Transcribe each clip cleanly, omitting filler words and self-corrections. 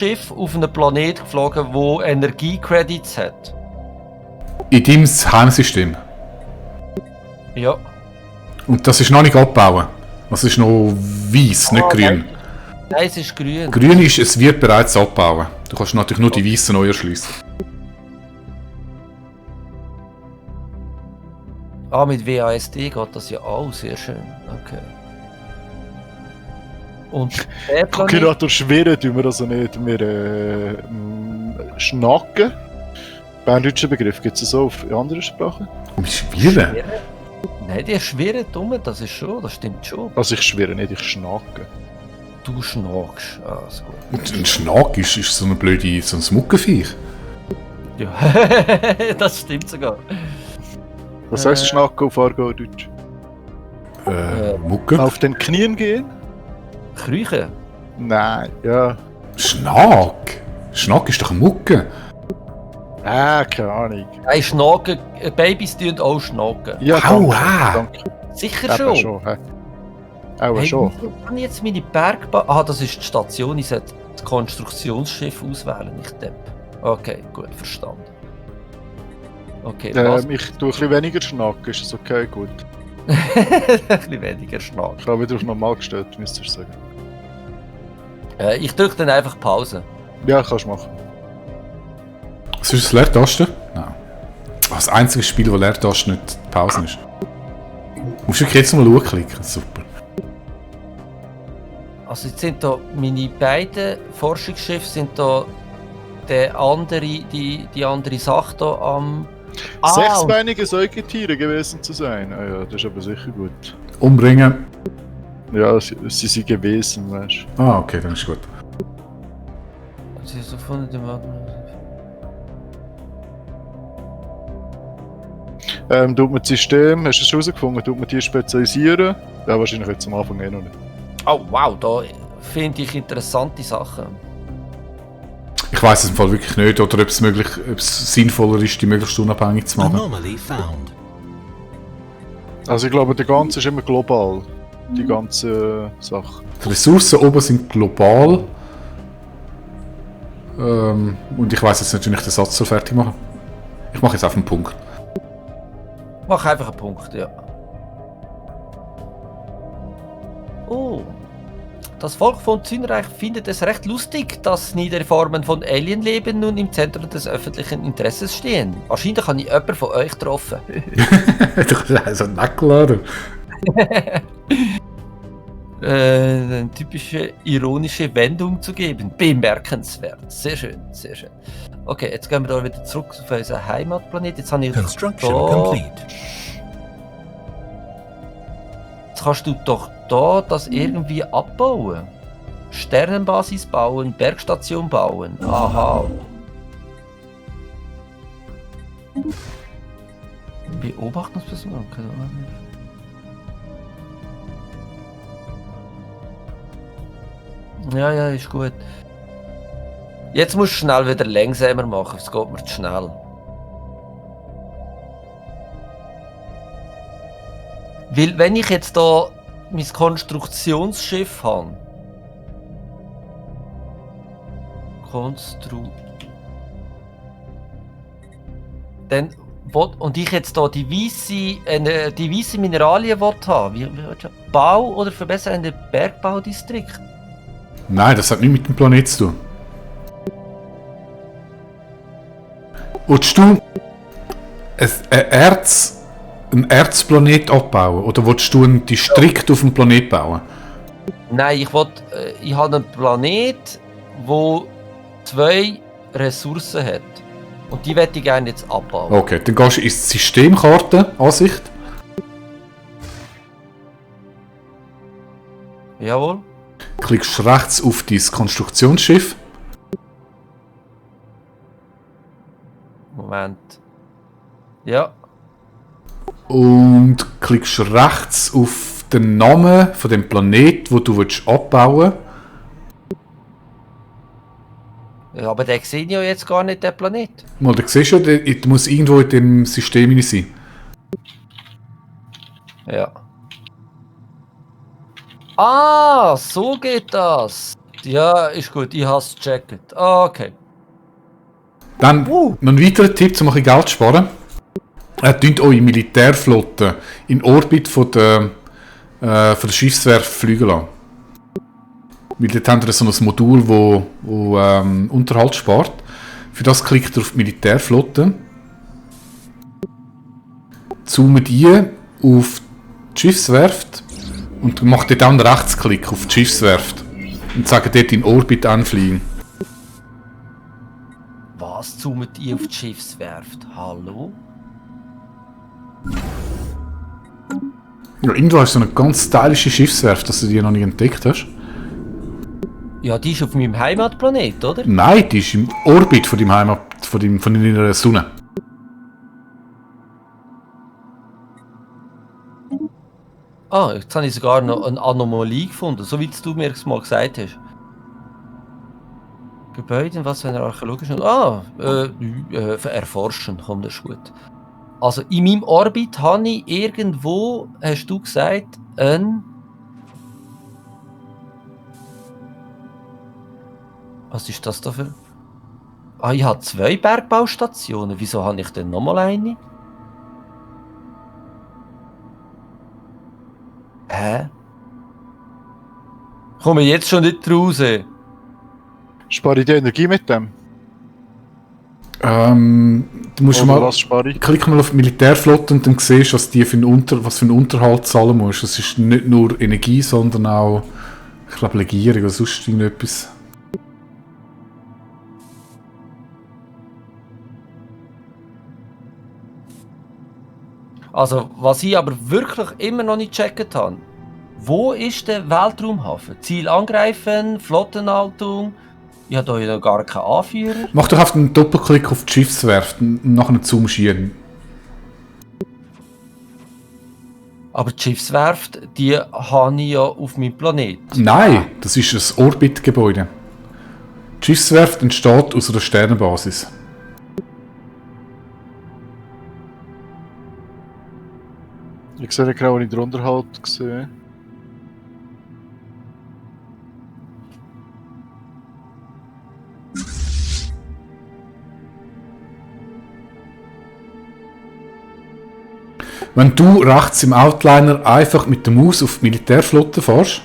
Schiff auf einen Planet geflogen, wo Energiecredits hat? In deinem Heimsystem. Ja. Und das ist noch nicht abbauen. Das ist noch weiß, nicht grün. Nein, es ist grün. Grün ist, es wird bereits abbauen. Du kannst natürlich nur die weißen neu erschliessen. Ah, mit WASD geht das ja auch, sehr schön. Okay. Und der Planet... Generator schweren tun wir also nicht. Wir schnacken. Berndeutscher Begriff gibt es so auf anderen Sprachen? Schwirren? Nein, die schwirren dumm, das ist schon, das stimmt schon. Also ich schwere nicht, ich schnacke. Du schnackst, ah, ist gut. Und ein Schnack ist so eine blöde, so ein Muckenviech. Ja, das stimmt sogar. Was heißt Schnacken auf Aargau-Deutsch? Mucke? Auf den Knien gehen? Krüche? Nein, ja. Schnack? Schnack ist doch eine Mucke. Keine Ahnung. Nein, schnacken, Babys tun auch schnacken. Ja, Aua! danke. Sicher Eben schon. hä? Auch Hey, schon. wieso kann ich jetzt meine Bergbahn... Ah, das ist die Station, ich sollte das Konstruktionsschiff auswählen, nicht Depp. Okay, gut, verstanden. Okay, was? Ich tue ein bisschen weniger schnacken, ist das okay? Gut. Ein bisschen weniger schnacken. Ich habe wieder auf normal gestellt, müsstest du sagen. Ich drücke dann einfach Pause. Ja, kannst du machen. Was ist das, Leertaste? Nein. Das einzige Spiel, wo Leertaste nicht Pause ist. Du musst wirklich jetzt mal klicken, super. Also jetzt sind da meine beiden Forschungsschiffe sind da die andere Sache da am... Sechsbeinige Säugetiere gewesen zu sein. Ah ja, das ist aber sicher gut. Umbringen. Ja, sie sind gewesen, weißt du. Ah, okay, dann ist gut. Sie ist so von dem... Tut man das System, hast du es herausgefunden, tut man die spezialisieren? Ja, wahrscheinlich jetzt am Anfang noch nicht. Oh wow, da finde ich interessante Sachen. Ich weiss es im Fall wirklich nicht, oder ob es sinnvoller ist, die möglichst unabhängig zu machen. Anomaly found. Also ich glaube, der ganze ist immer global. Die ganze Sache. Die Ressourcen oben sind global. Und ich weiss jetzt nicht, wie ich den Satz so fertig mache. Ich mache jetzt auf einen Punkt. Mach einfach einen Punkt, ja. Oh. Das Volk von Zünreich findet es recht lustig, dass niedere Formen von Alienleben nun im Zentrum des öffentlichen Interesses stehen. Wahrscheinlich habe ich jemanden von euch getroffen. Also nicht klar. Eine typische ironische Wendung zu geben. Bemerkenswert. Sehr schön, sehr schön. Okay, jetzt gehen wir da wieder zurück auf unseren Heimatplanet. Jetzt habe ich Construction da... complete. Jetzt kannst du doch da das irgendwie abbauen. Sternenbasis bauen, Bergstation bauen. Aha. Beobachtungsperson. Ja, ist gut. Jetzt musst du schnell wieder langsamer machen, es geht mir zu schnell. Weil wenn ich jetzt da mein Konstruktionsschiff habe. Dann und ich jetzt da die weiße Mineralien haben, wie Bau oder verbessern den Bergbaudistrikt? Nein, das hat nichts mit dem Planet zu tun. Willst du einen Erzplanet abbauen oder willst du einen Distrikt auf dem Planet bauen? Nein, ich habe einen Planet, der 2 Ressourcen hat. Und die möchte ich gerne jetzt abbauen. Okay, dann gehst du ins Systemkarte-Ansicht. Jawohl. Klickst rechts auf dein Konstruktionsschiff. Moment. Ja. Und klickst rechts auf den Namen von dem Planet, wo du abbauen willst. Ja, aber den sehe ich ja jetzt gar nicht, den Planet. Mal, du siehst ja, der muss irgendwo in dem System rein sein. Ja. Ah, so geht das. Ja, ist gut, ich habe es gecheckt. Okay. Dann noch ein weiterer Tipp, um ein bisschen Geld zu sparen. Tönt eure Militärflotte in Orbit von der Schiffswerft fliegen lassen. Weil dort habt ihr so ein Modul, wo Unterhalt spart. Für das klickt ihr auf die Militärflotte. Zoomt die auf die Schiffswerft und macht dort auch einen Rechtsklick auf die Schiffswerft. Und sagt dort in Orbit anfliegen. Was zoomt ihr auf die Schiffswerft? Hallo? Ja, irgendwo hast du so eine ganz stylische Schiffswerft, dass du die noch nicht entdeckt hast. Ja, die ist auf meinem Heimatplanet, oder? Nein, die ist im Orbit von deinem Heimat, von deiner Sonne. Ah, jetzt habe ich sogar noch eine Anomalie gefunden, so wie du mir es mal gesagt hast. Gebäude, was für eine archäologische... erforschen, kommt das gut. Also in meinem Orbit habe ich irgendwo, hast du gesagt, ein... Was ist das da für... Ah, ich habe 2 Bergbaustationen. Wieso habe ich denn nochmal eine? Hä? Komme ich jetzt schon nicht raus? Spare ich die Energie mit dem? Du musst Oder mal... was spare ich? Klick mal auf die Militärflotte und dann siehst du, was für einen Unterhalt zahlen musst. Das ist nicht nur Energie, sondern auch, ich glaube, Legierung oder sonst irgendetwas. Also, was ich aber wirklich immer noch nicht gecheckt habe, wo ist der Weltraumhafen? Ziel angreifen, Flottenhaltung. Ich habe hier noch gar keinen Anführer. Mach doch einfach einen Doppelklick auf die Schiffswerft und nachher zoomst du hin. Aber die Schiffswerft, die habe ich ja auf meinem Planet. Nein, das ist ein Orbitgebäude. Die Schiffswerft entsteht aus einer Sternenbasis. Ich sehe genau, wenn ich den Unterhalt sehe. Wenn du rechts im Outliner einfach mit der Maus auf die Militärflotte fährst,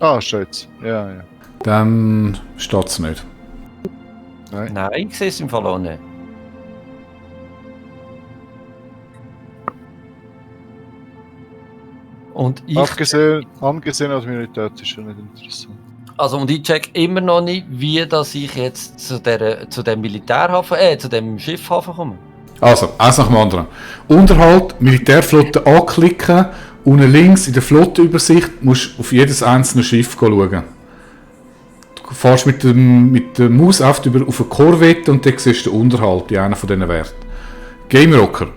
Ah, steht's. Ja, ja. dann steht es nicht. Nein. Nein, ich sehe es im Fall auch nicht. Und ich, Angesehen als Minorität ist schon nicht interessant. also und ich check immer noch nicht, wie dass ich jetzt zu dem Militärhafen, zu dem Schiffhafen komme. Also, eins nach dem anderen. Unterhalt, Militärflotte anklicken, unten links in der Flottenübersicht musst du auf jedes einzelne Schiff schauen. Du fährst mit der Maus auf eine Korvette und dann siehst du den Unterhalt in einer von diesen Werten. Game Rocker,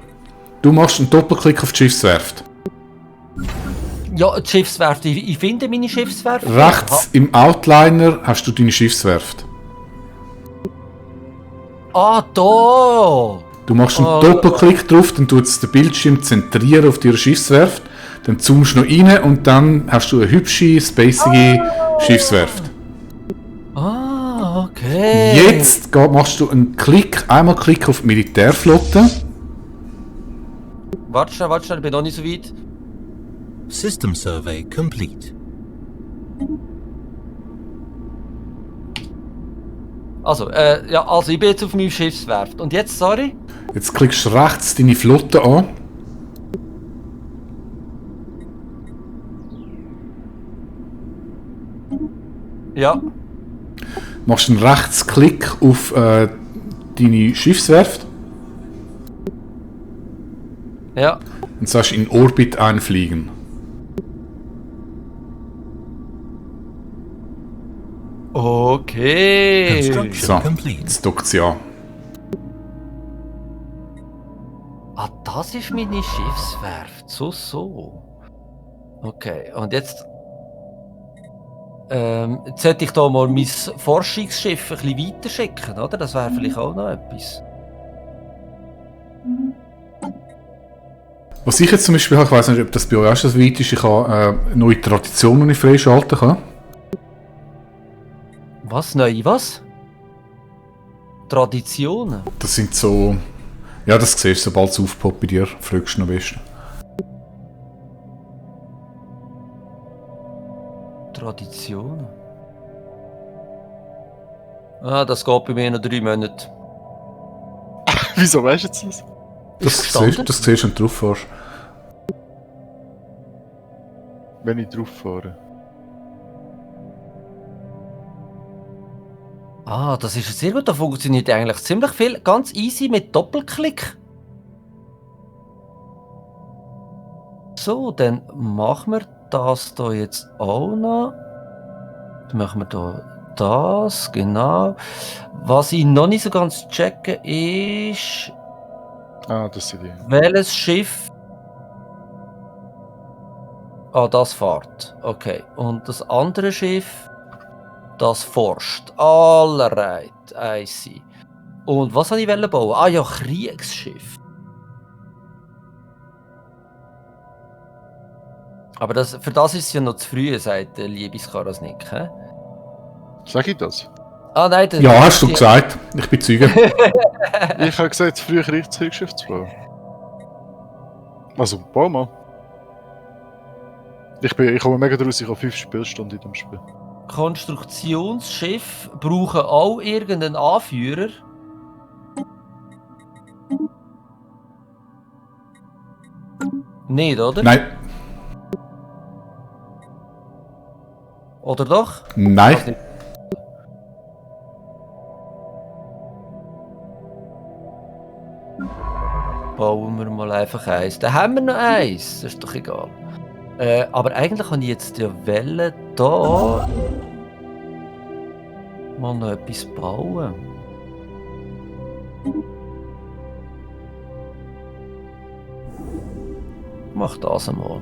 du machst einen Doppelklick auf die Schiffswerft. Ja, die Schiffswerft, ich finde meine Schiffswerft. Rechts im Outliner hast du deine Schiffswerft. Ah, da! Du machst einen Doppelklick drauf, dann tut es den Bildschirm zentrieren auf deiner Schiffswerft, dann zoomst du noch rein und dann hast du eine hübsche, spacige Schiffswerft. Ah, okay. Jetzt machst du einmal Klick auf die Militärflotte. Warte schnell, ich bin noch nicht so weit. System survey complete. Also, ich bin jetzt auf meinem Schiffswerft. Und jetzt, sorry? Jetzt klickst du rechts deine Flotte an. Ja. Machst einen Rechtsklick auf deine Schiffswerft Ja. und sagst in Orbit einfliegen. Okay. Construction So, complete. jetzt dockt sie an. Ah, das ist meine Schiffswerft. So. Okay, und jetzt... jetzt sollte ich da mal mein Forschungsschiff ein bisschen weiter schicken, oder? Das wäre vielleicht auch noch etwas. Was ich jetzt zum Beispiel habe, ich weiß nicht, ob das bei euch auch schon so weit ist, ich habe neue Traditionen, die ich freischalten kann. Was? Neue was? Traditionen? Das sind so... Ja, das siehst du, sobald es aufpoppt bei dir, fragst du noch am besten. Traditionen? Ah, das geht bei mir noch 3 Monate. Wieso weißt du jetzt das? Das gestanden? siehst du, wenn du drauf fährst. Wenn ich drauf fahre. Ah, das ist sehr gut. Da funktioniert eigentlich ziemlich viel. Ganz easy mit Doppelklick. So, dann machen wir das hier jetzt auch noch. Dann machen wir hier das, genau. Was ich noch nicht so ganz checke ist, Ah, das sind die. welches Schiff... Ah, das fährt. Okay. Und das andere Schiff, das forscht. Alright, I see. Und was wollte ich bauen? Ah ja, Kriegsschiff. Aber für das ist es ja noch zu früh, sagt der liebe Skarasnik. Hä? Sag ich das? Ah nein, Ja, hast du gesagt. Ich bin Zeuge. Ich habe gesagt, früher Kriegsschiff zu bauen. Also, bau mal. Ich komme mega draus, ich habe 5 Spielstunden in dem Spiel. Konstruktionsschiff brauchen auch irgendeinen Anführer. Nicht, oder? Nein, Oder doch? nein. Weiß nicht. Bauen wir mal einfach eins. Dann haben wir noch eins. Das ist doch egal. Aber eigentlich kann ich jetzt ja Welle da mal noch etwas bauen. Mach das einmal.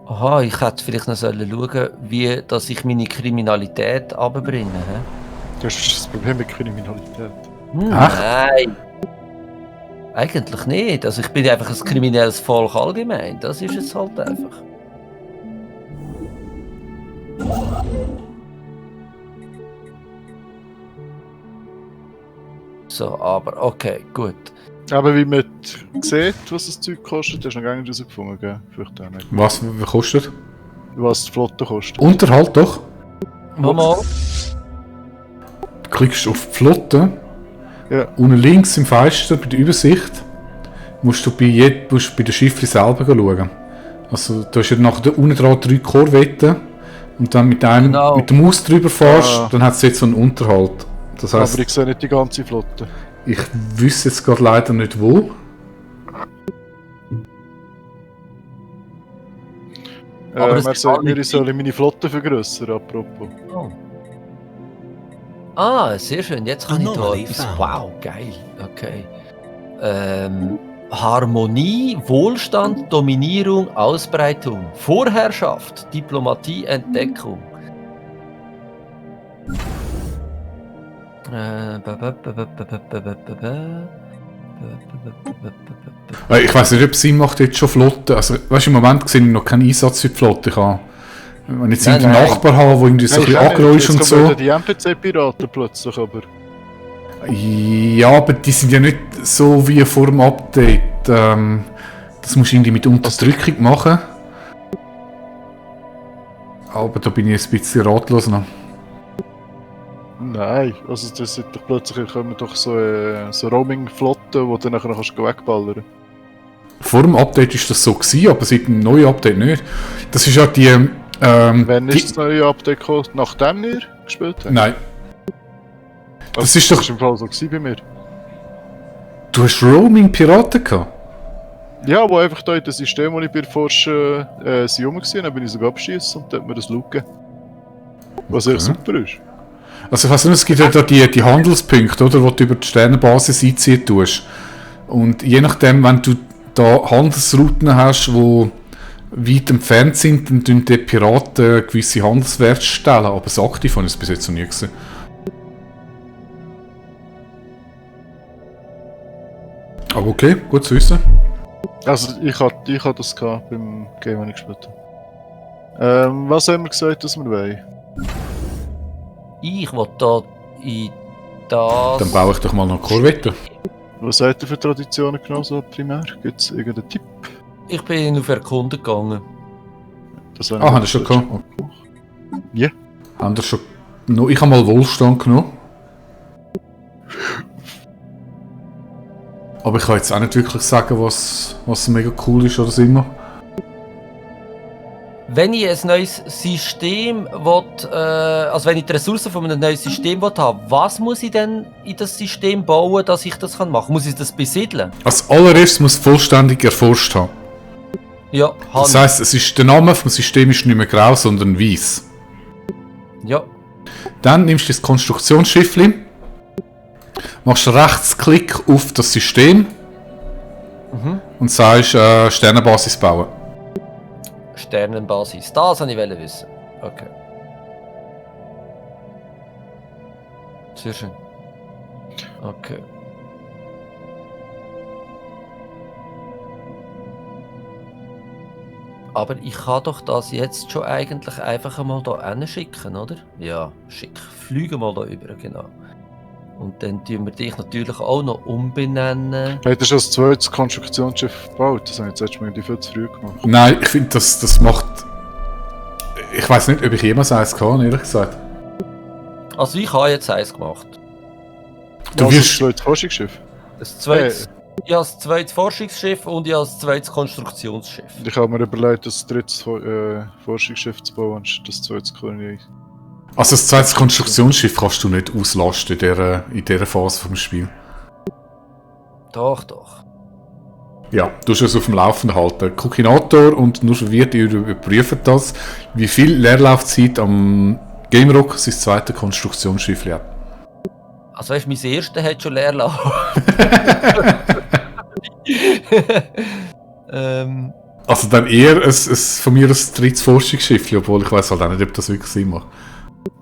Aha, ich hätte vielleicht noch schauen sollen, wie dass ich meine Kriminalität runterbringe. Hä? Das ist das Problem mit Kriminalität. Ach. Nein! Eigentlich nicht. Also ich bin einfach ein kriminelles Volk allgemein. Das ist es halt einfach. So, aber okay, gut. Aber wie man sieht, was das Zeug kostet, hast du noch gar nicht herausgefunden, gell? Vielleicht auch nicht. Was kostet? Was die Flotte kostet. Unterhalt doch. Mama, Du klickst auf die Flotte. Ja. Unten links im Fenster bei der Übersicht musst du bei den Schiffen selber schauen. Also du hast ja nachher unten dran 3 Korvetten und dann mit der Maus drüber fährst, dann hat es jetzt so einen Unterhalt. Das heisst, Aber ich sehe nicht die ganze Flotte. ich wüsste jetzt gerade leider nicht wo. Aber das Er ist sagt gar mir, nicht ich soll meine Flotte vergrössern, apropos. oh. Ah, sehr schön. Jetzt kann ich da Anomaly etwas. found. Wow, geil. Okay. Harmonie, Wohlstand, Dominierung, Ausbreitung, Vorherrschaft, Diplomatie, Entdeckung. Ich weiß nicht, ob es Sinn macht, jetzt schon Flotte. Also, weißt du, im Moment sehe ich noch keinen Einsatz für die Flotte. Wenn ich jetzt einen Nein. Nachbar habe, der irgendwie so ein bisschen aggro ist und Jetzt so. kommen die NPC-Piraten plötzlich, aber... Ja, aber die sind ja nicht so wie vor dem Update. Das musst du irgendwie mit Unterdrückung machen. Aber da bin ich ein bisschen ratlos noch. Nein, also das sind doch plötzlich kommen doch so Roaming-Flotten, die du dann nachher kannst wegballern. Vor dem Update ist das so gewesen, aber seit dem neuen Update nicht. Das ist ja die... Wann die- ist das neue Update gekommen? Nachdem wir gespielt haben? Nein, das ist Das doch... war im Fall so gewesen bei mir. Du hast Roaming-Piraten gehabt? Ja, wo einfach da in dem System, wo ich bei der Forschen sie rum war, dann bin ich sogar abschießen und dort hat mir das schauen. Was echt super ist. Also ich weiss nicht, es gibt ja da die Handelspunkte, oder, wo du über die Sternenbasis einziehen tust. Und je nachdem, wenn du da Handelsrouten hast, die weit entfernt sind, dann tun die Piraten gewisse Handelswerte stellen. Aber das aktiv habe ich es bis jetzt noch nie gesehen. Aber okay, gut zu wissen. Also ich hatte das gehabt beim Game, das ich gespielt habe. Was haben wir gesagt, dass wir wollen? Ich will da in das... Dann baue ich doch mal noch Korvette. Was seid ihr für Traditionen genau so primär? Gibt es irgendeinen Tipp? Ich bin auf Erkunden gegangen. Das habe Ah, haben wir schon gehabt? Ja. Haben wir schon... Ich habe mal Wohlstand genommen. Aber ich kann jetzt auch nicht wirklich sagen, was mega cool ist oder so immer. Wenn ich ein neues System will, also wenn ich die Ressourcen von einem neuen System will haben, was muss ich denn in das System bauen, dass ich das machen kann? Muss ich das besiedeln? Als allererstes muss vollständig erforscht haben. Ja, Das heisst, der Name vom System ist nicht mehr grau, sondern weiß. Ja. Dann nimmst du das Konstruktionsschiffli, machst Rechtsklick auf das System und sagst Sternenbasis bauen. Sternenbasis. Das wollte ich wissen. Okay. Sehr schön. Okay. Aber ich kann doch das jetzt schon eigentlich einfach einmal da hinschicken, oder? Ja, schick. Fliegen mal da über, genau. Und dann tun wir dich natürlich auch noch umbenennen. Hättest du schon das zweites Konstruktionsschiff gebaut? Das habe ich jetzt letztes Mal viel zu früh gemacht. Nein, ich finde, das macht... Ich weiß nicht, ob ich jemals eins kann, ehrlich gesagt. Also ich habe jetzt eins gemacht. Du Also wirst... das zweites Forschungsschiff. Das zweites, ich habe das zweites Forschungsschiff und ich habe das zweites Konstruktionsschiff. Ich habe mir überlegt, das drittes Forschungsschiff zu bauen, anstatt das zweites Kolonie. Also das zweite Konstruktionsschiff kannst du nicht auslasten in dieser Phase vom Spiel. Doch, doch. Ja, du musst es auf dem Laufenden halten. Kokinator und nur verwirrt, ihr überprüfen das, wie viel Leerlaufzeit am Game Rock sein zweites Konstruktionsschiff hat. Also weißt du, mein erster hat schon Leerlauf. Also dann eher von mir ein drittes Forschungsschiff, obwohl ich weiß halt auch nicht, ob das wirklich Sinn macht.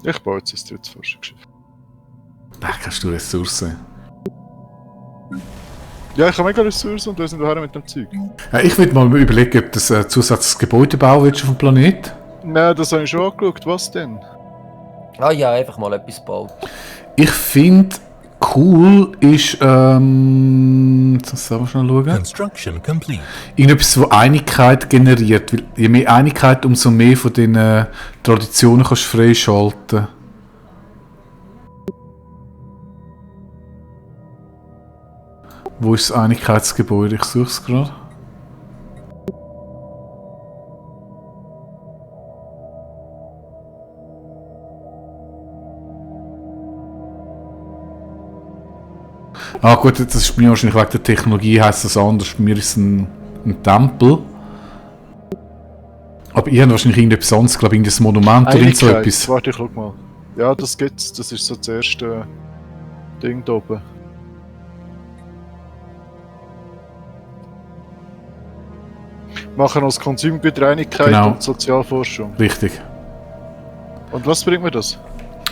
Ich baue jetzt das drittes Forschungsschiff. Da kannst du Ressourcen. Ja, ich habe mega Ressourcen und wir sind daher mit dem Zeug. Ja, ich würde mal überlegen, ob das zusätzliches Gebäude bauen willst auf dem Planet. Nein, das habe ich schon angeschaut. Was denn? Ah ja, einfach mal etwas bauen. Ich finde, cool ist, das soll man schnell schauen. Construction complete. Irgendetwas, das Einigkeit generiert. Weil je mehr Einigkeit, umso mehr von den Traditionen kannst du freischalten. Wo ist das Einigkeitsgebäude? Ich suche es gerade. Ah gut, das ist mir wahrscheinlich wegen der Technologie, heisst das anders. Bei mir ist es ein Tempel. Aber ihr habt wahrscheinlich irgendetwas anderes, ich glaube irgendein Monument oder so etwas. Warte, ich schau mal. Ja, das gibt's. Das ist so das erste Ding da oben. Machen als Konsumgütereinigkeit Genau. und Sozialforschung. Richtig. Und was bringt mir das?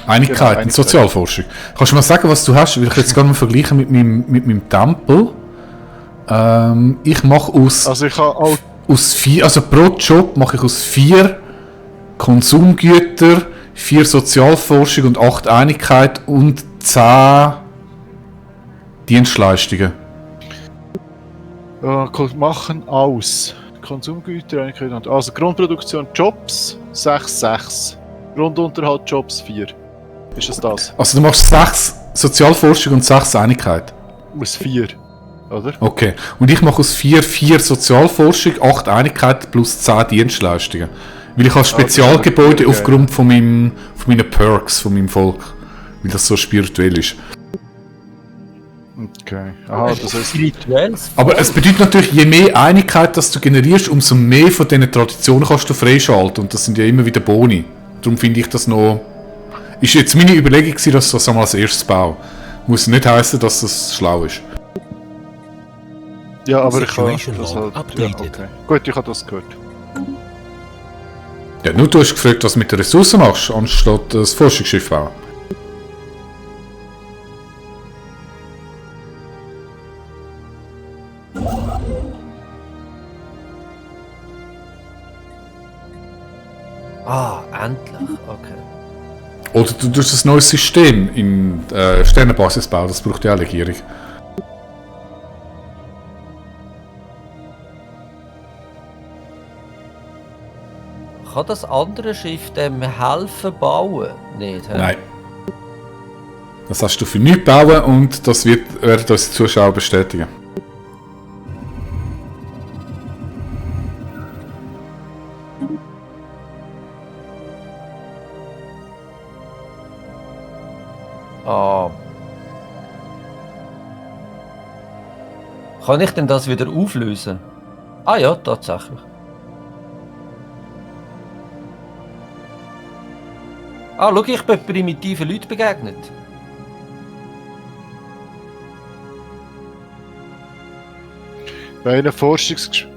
Einigkeit Genau, und Einigkeit. Sozialforschung. Kannst du mal sagen, was du hast? Will ich jetzt gerne mal vergleichen mit meinem Tempel. Ich mache Also ich habe auch... aus 4, also pro Job mache ich aus 4 Konsumgüter, 4 Sozialforschung und 8 Einigkeit und 10 Dienstleistungen. machen aus Konsumgütereinigkeit und... Also Grundproduktion Jobs 6,6. Grundunterhalt Jobs 4. Ist es das? Also du machst 6 Sozialforschung und 6 Einigkeit. Aus 4. Oder? Okay. Und ich mache aus 4 Sozialforschung, 8 Einigkeit plus 10 Dienstleistungen. Weil ich habe Spezialgebäude okay. aufgrund von meinen Perks, von meinem Volk. Weil das so spirituell ist. Okay. Aha, das heißt... Spirituelles. Aber es bedeutet natürlich, je mehr Einigkeit das du generierst, umso mehr von diesen Traditionen kannst du freischalten. Und das sind ja immer wieder Boni. Darum finde ich das noch... Ist jetzt meine Überlegung gewesen, dass ich das einmal als erstes baue. Muss nicht heißen, dass das schlau ist. Ja, aber ich habe Situation das log halt... Ja, updated. okay. Gut, ich habe das gehört. Ja, nur du hast gefragt, was du mit den Ressourcen machst, anstatt das Forschungsschiff bauen. Ah, endlich. Okay. Oder du tust ein neues System in Sternenbasis bauen, das braucht ja auch Legierung. Kann das andere Schiff dem helfen bauen? Nicht, hä? Nein. Das hast du für nichts bauen und das werden unsere Zuschauer bestätigen. Ah. Kann ich denn das wieder auflösen? Ah ja, tatsächlich. Ah, schau, ich bin primitiven Leuten begegnet. Bei einer Forschungsgeschichte